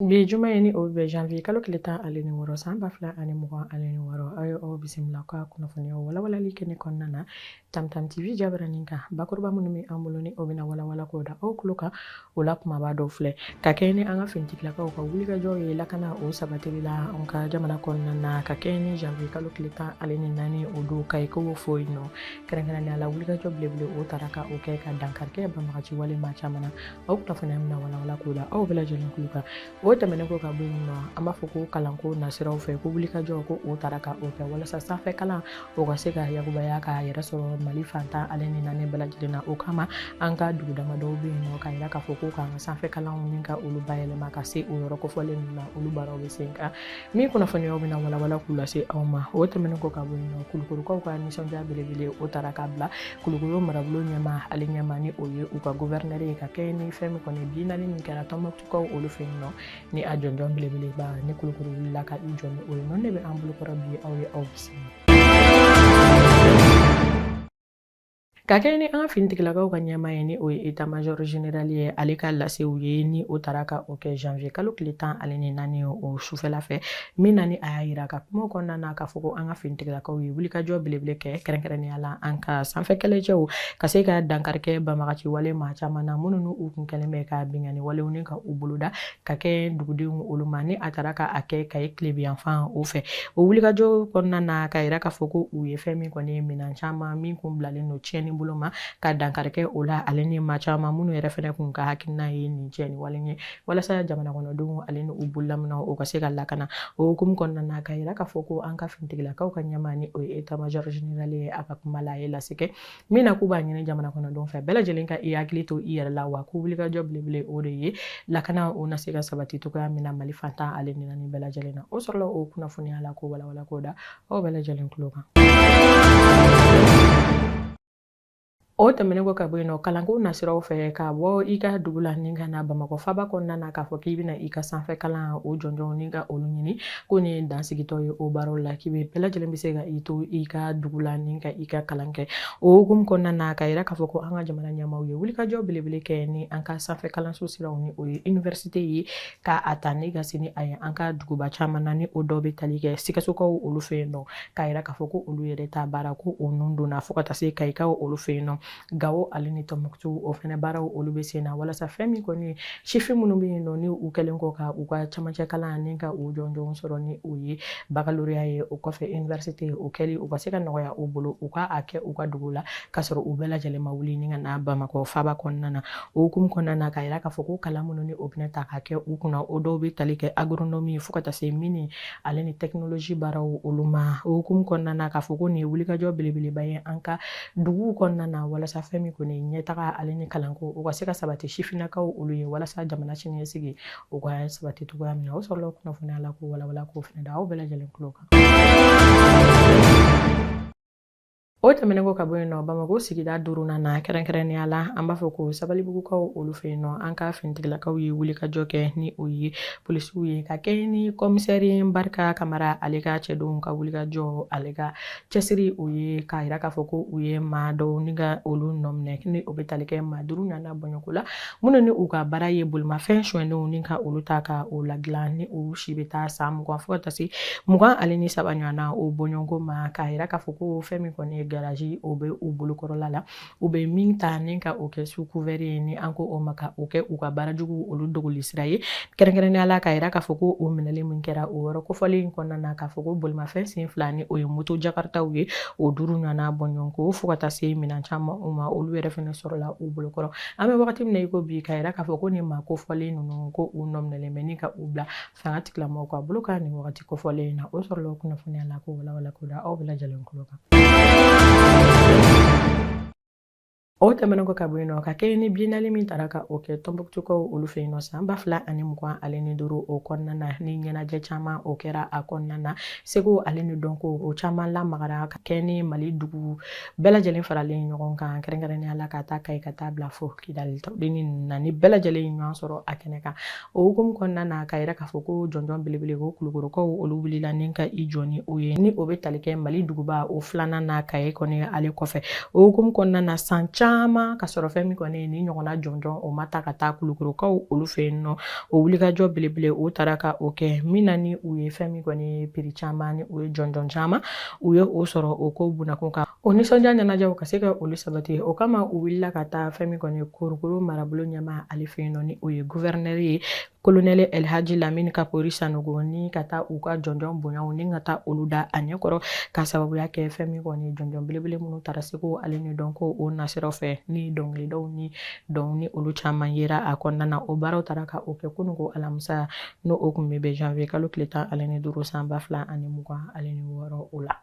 Bi juma ye ni o bɛ janvier kalo tile 16 san 2026. Aw ye aw bisimila ka kunnafoniyaw walawalali kɛnɛ kɔnɔna na Tamtam TV jabaranin kan. Bakuruba minnu bɛ an bolo ni o bɛna walawala k'o da aw tulo kan, o la kumaba dɔw filɛ: ka kɛɲɛ ni an ka finitigilakaw ka wulikajɔ ye lakana o sabatili la an ka jamana kɔnɔna na, ka kɛɲɛ ni janvier kalo tile 14 o don Kayikaw fɛ yen nɔ, kɛrɛnkɛrɛnnenya la wulikajɔ belebele o taara ka o kɛ ka dankari kɛ banbagaci wale maa caman na. Aw kunnafoniya bɛna walawala k'o da aw bɛɛ lajɛlen tulo kan. O tɛmɛnen kɔ ka bɔ yen nɔ, an b'a fɔ ko kalanko nasiraw fɛ, ko wulikajɔ ko o taara ka o kɛ walasa sanfɛ kalan o ka se ka yakubaya k'a yɛrɛ sɔrɔ Mali fan 14 bɛɛ lajɛlen na. O kama an ka dugu damadɔw bɛ yen nɔ, k'a yira k'a fɔ ko k'an ka sanfɛ kalanw ni ka olu bayɛlɛma ka se o yɔrɔ kofɔlen ninnu na, olu baaraw bɛ sen kan min kunnafoniyaw bɛna walawala k'u lase aw ma. O tɛmɛnen kɔ ka bɔ yen nɔ, Kulukorokaw ka nisɔndiya belebele o taara ka bila Kulukoro marabolo ɲɛmaa, ale ɲɛmaa ni o ye u ka guvɛrinɛri ye, ka kɛɲɛ ni fɛn min kɔni biennale min kɛra Tɔnbɔkutukaw olu fɛ yen nɔ, ni a jɔnjɔn belebeleba ni Kulukoro wulila ka i jɔ ni o ye. Ninnu de bɛ an bolokɔrɔ bi. Aw ye aw bisimila. Ka kɛɲɛ ni an ka finitigilakaw ka ɲɛmaa ye, ni o ye état major général ye, ale ka lasew ye ni o taara ka o kɛ janvier kalo tile 14 o sufɛla fɛ, min na ni a y'a yira ka kuma kɔnɔna na k'a fɔ ko an ka finitigilakaw ye wulikajɔ belebele kɛ, kɛrɛnkɛrɛnnenya la an ka sanfɛ kɛlɛcɛw, ka se ka dankari kɛ banbagaci wale maa caman na minnu n'u kun kɛlen bɛ ka binkanni walew ni ka u boloda ka kɛ dugudenw olu ma, ni a taara ka a kɛ Kayi tilebinyanfan o fɛ. O wulikajɔ kɔnɔna na, ka yira k'a fɔ ko u ye fɛn min kɔni ye minɛn caman min kun bilalen don tiɲɛni bolo ma, ka dankari kɛ o la, ale ni maa caman minnu yɛrɛ fɛnɛ kun ka hakilina ye nin tiɲɛni wale ye walasa jamana kɔnɔdenw ale ni u bololaminɛw o ka se ka lakana. O hukumu kɔnɔna na, ka yira k'a fɔ ko an ka finitigilakaw ka ɲɛmaa, ni o ye état major général ye, a ka kuma la, a ye lase kɛ min na k'u b'a ɲini jamana kɔnɔdenw fɛ bɛɛ lajɛlen ka i hakili to i yɛrɛ la, wa ko wulikajɔ belebele o de ye lakana o na se ka sabati cogoya min na Mali fan 14 bɛɛ lajɛlen na. O sɔrɔla o kunnafoniya la k'o walawala k'o da aw bɛɛ lajɛlen tulo kan. O tɛmɛnen kɔ ka bɔ yen nɔ, kalanko nasiraw fɛ, ka bɔ i ka dugu la ni ka na Bamakɔ faba kɔnɔna na k'a fɔ k'i bɛna i ka sanfɛ kalan o jɔnjɔnw ni ka olu ɲini, ko nin ye dansigitɔ ye o baaraw la, k'i bɛ bɛɛ lajɛlen bɛ se ka i to i ka dugu la ni ka i ka kalan kɛ. O hukumu kɔnɔna na, ka yira k'a fɔ ko an ka jamana ɲɛmaaw ye wulikajɔ belebele kɛ ni an ka sanfɛ kalanso siraw, ni o ye université ye, ka a ta ni ka se ni a ye an ka duguba caman na, ni o dɔw bɛ tali kɛ Sikasokaw olu fɛ yen nɔ, k'a yira k'a fɔ ko olu yɛrɛ ta baara ko o nun donna, fo ka taa se Kayikaw olu fɛ yen nɔ, Gawo ale ni Tɔnbukutu, o fɛnɛ baaraw olu bɛ sen na, walasa fɛn min kɔni sifin minnu bɛ yen nɔ ni u kɛlen kɔ ka u ka camancɛ kalan ni ka u jɔnjɔn sɔrɔ, ni o ye baccalauréat ye, o kɔfɛ université o kɛli u ka se ka nɔgɔya u bolo u ka a kɛ u ka dugu la, k'a sɔrɔ u bɛɛ lajɛlen ma wuli ni ka na Bamakɔ faaba kɔnɔna na. O hukumu kɔnɔna na, k'a yira k'a fɔ ko kalan minnu ni o bɛna ta ka kɛ u kunna, o dɔw bɛ tali kɛ agronomie fo ka taa se mine ale ni technologie baaraw olu ma. O hukumu kɔnɔna na, k'a fɔ ko nin ye wulikajɔ belebeleba ye an ka duguw kɔnɔna na, walasa fɛn min kɔni ɲɛtaga ale ni kalanko o ka se ka sabati sifinnakaw olu ye, walasa jamana siniɲɛsigi o ka sabati cogoya min na. O sɔrɔla kunnafoniya la k'o walawala k'o fana da aw bɛɛ lajɛlen tulo kan. O tɛmɛnen kɔ ka bɔ yen nɔ, Bamakɔ sigida duurunan na, kɛrɛnkɛrɛnnenya la an b'a fɔ ko Sabalibugukaw olu fɛ yen nɔ, an ka finitigilakaw ye wulikajɔ kɛ, ni o ye polisiw ye, ka kɛɲɛ ni kɔmisɛri Barika Kamara ale ka cɛdenw ka wulikajɔ, ale ka cɛsiri o ye, k'a yira k'a fɔ ko u ye maa dɔw ni ka olu nɔminɛ, ni o bɛ tali kɛ maa 5 ɲɔgɔnna bɔɲɔgɔnko la, minnu ni u ka baara ye bolimafɛn sonyɛnenw ni ka olu ta ka o ladilan, ni u si bɛ taa san 20 fo ka taa se 23 ɲɔgɔnna o bɔɲɔgɔnko ma. K'a yira k'a fɔ ko fɛn min kɔni ye garaji o bɛ u bolokɔrɔla la, u bɛ min ta ni ka o kɛ sous couvert ye, ni an ko o ma ka o kɛ u ka baara jugu olu dogoli sira ye. Kɛrɛnkɛrɛnnenya la, k'a yira k'a fɔ ko o minɛli min kɛra o yɔrɔ kofɔlen in kɔnɔna na, k'a fɔ ko bolimafɛn sen fila, ni o ye moto jakaritaw ye, o 5 ɲɔgɔnna bɔɲɔgɔnko fo ka taa se minɛn caman o ma, olu yɛrɛ fana sɔrɔla u bolokɔrɔ. An bɛ wagati min na i ko bi, k'a yira k'a fɔ ko nin maa kofɔlen ninnu, ko u nɔminɛlen bɛ ni ka u bila fanga tigilamɔgɔw ka bolo kan nin wagati kofɔlen in na. O sɔrɔla kunnafoniya la k'o walawala k'o da aw bɛɛ lajɛlen tulo kan. O tɛmɛnen kɔ ka bɔ yen nɔ, ka kɛɲɛ ni biennale min taara ka o kɛ Tɔnbukutukaw olu fɛ yen nɔ san 2025 o kɔnɔna na, ni ɲɛnajɛ caman o kɛra a kɔnɔna na, seko ale ni dɔnko o caman lamagara, ka kɛ ni Mali dugu bɛɛ lajɛlen faralen ɲɔgɔn kan, kɛrɛnkɛrɛnnenya la ka taa Kayi ka taa bila fo Kidali ni na, ni bɛɛ lajɛlen ye ɲɔgɔn sɔrɔ a kɛnɛ kan. O hukumu kɔnɔna na, k'a yira k'a fɔ ko jɔnjɔn belebele ko Kulukorokaw olu wulila ni ka i jɔ ni o ye, ni o bɛ tali kɛ Mali duguba o filanan na, Kayi kɔni ale kɔfɛ. O hukumu kɔnɔna na, san caman caman ka sɔrɔ fɛn min kɔni ni ɲɔgɔnna jɔnjɔn o ma ta ka taa Kulukorokaw olu fɛ yen nɔ. O wulikajɔ belebele o taara ka o kɛ min na ni u ye fɛn min kɔni prix caman ni o ye jɔnjɔn caman u ye o sɔrɔ o ko bunakun kan. O nisɔndiya ɲɛnajɛw ka se ka olu sabati, o kama u wulila ka taa fɛn min kɔni Kulukoro marabolo ɲɛmaa ale fɛ yen nɔ, ni o ye gouverneur ye, Colonel Elhaji Lamine Kapori Sanogo, ni ka taa u ka jɔnjɔn bonyaw ni ka taa olu da a ɲɛkɔrɔ, ka sababuya kɛ fɛn min kɔni jɔnjɔn belebele minnu taara seko ale ni dɔnko o nasiraw fɛ, ni dɔnkilidaw ni dɔn ni olu caman yera a kɔnɔna na. O baaraw taara ka o kɛ kununko alamisa, n'o o kun bɛ bɛn janvier kalo tile 15 san 2026 o la.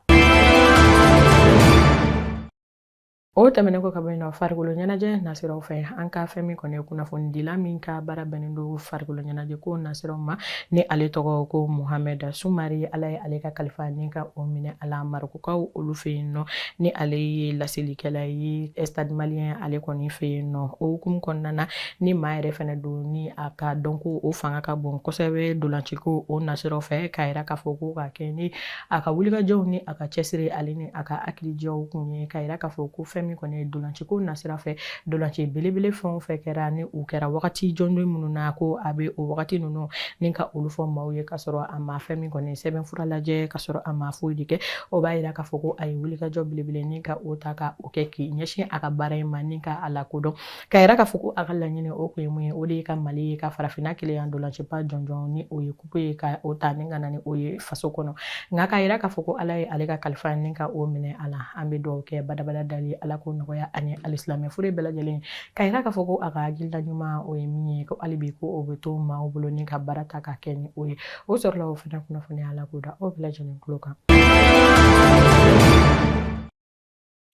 O tɛmɛnen kɔ ka bɔ yen nɔ, farikolo ɲɛnajɛ nasiraw fɛ, an ka fɛn min kɔni ye kunnafonidila min ka baara bɛnnen don farikolo ɲɛnajɛ ko nasiraw ma, ni ale tɔgɔ ko Mohamed Sumari, Ala ye ale ka kalifa ni ka o minɛ a la Marɔkukaw olu fɛ yen nɔ, ni ale ye laselikɛla ye Stade Malien ale kɔni fɛ yen nɔ. O hukumu kɔnɔna na, ni maa yɛrɛ fɛnɛ don ni a ka dɔnko o fanga ka bon kosɛbɛ dolanciko o nasiraw fɛ, k'a yira k'a fɔ ko ka kɛ ni a ka wulikajɔw ni a ka cɛsiri ale ni a ka hakilijɛw kun ye, k'a yira k'a fɔ ko fɛn min kɔni ye dolanciko nasira fɛ, dolanci belebele fɛn o fɛn kɛra ni u kɛra wagati jɔnjɔn minnu na, ko a bɛ o wagati ninnu ni ka olu fɔ maaw ye, k'a sɔrɔ a ma fɛn min kɔni sɛbɛnfura lajɛ, k'a sɔrɔ a ma foyi de kɛ. O b'a yira k'a fɔ ko a ye wulikajɔ belebele ni ka o ta ka o kɛ k'i ɲɛsin a ka baara in ma ni ka a lakodɔn, k'a yira k'a fɔ ko a ka laɲini o kun ye mun ye, o de ye ka Mali ye ka farafinna kelenya dolanciba jɔnjɔn ni o ye kupu ye, ka o ta ni ka na ni o ye faso kɔnɔ. Nka k'a yira k'a fɔ ko Ala ye ale ka kalifa ni ka o minɛ a la, an bɛ dugawu kɛ badabada dali Ala k'o nɔgɔya ani alisilamɛ fure bɛɛ lajɛlen, k'a yira k'a fɔ ko a ka hakilila ɲuman o ye min ye, ko hali bi ko o bɛ to maaw bolo ni ka baara ta ka kɛ ni o ye. O sɔrɔla o fana kunnafoniya, Ala k'o da aw bɛɛ lajɛlen tulo kan.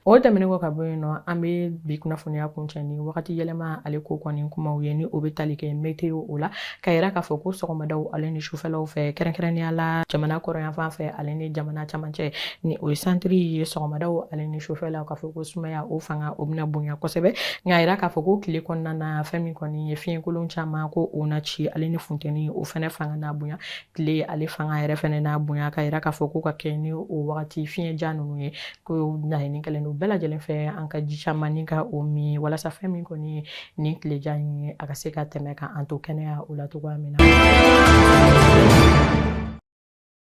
O tɛmɛnen kɔ ka bɔ yen nɔ, an bɛ bi kunnafoniya kuncɛ ni wagati yɛlɛma ale ko kɔni kumaw ye, ni o bɛ tali kɛ météo o la, k'a yira k'a fɔ ko sɔgɔmadaw ale ni sufɛlaw fɛ, kɛrɛnkɛrɛnnenya la jamana kɔrɔnyanfan fɛ ale ni jamana camancɛ, ni o ye santiri ye, sɔgɔmadaw ale ni sufɛlaw, k'a fɔ ko sumaya o fanga o bɛna bonya kosɛbɛ. Nka a yira k'a fɔ ko tile kɔnɔna na, fɛn min kɔni ye fiɲɛkolon caman ko o na ci, ale ni funteni o fɛnɛ fanga na bonya, tile ale fanga yɛrɛ fɛnɛ na bonya, k'a yira k'a fɔ ko ka kɛ ni o wagati fiɲɛja ninnu ye, ko laɲini kɛlen don bɛɛ lajɛlen fɛ an ka ji caman ni ka o min, walasa fɛn min kɔni ye nin tileja in ye, a ka se ka tɛmɛ ka an to kɛnɛya o la cogoya min na.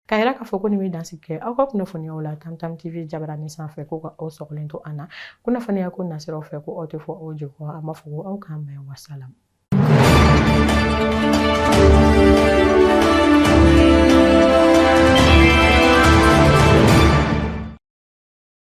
K'a yira k'a fɔ ko nin bɛ dansigi kɛ aw ka kunnafoniyaw la Tam Tam TV jabarani sanfɛ, ko ka aw sɔgɔlen to an na kunnafoniya ko nasiraw fɛ, ko aw tɛ fɔ aw jɛ kɔ. An b'a fɔ ko aw k'an bɛn, wasalam.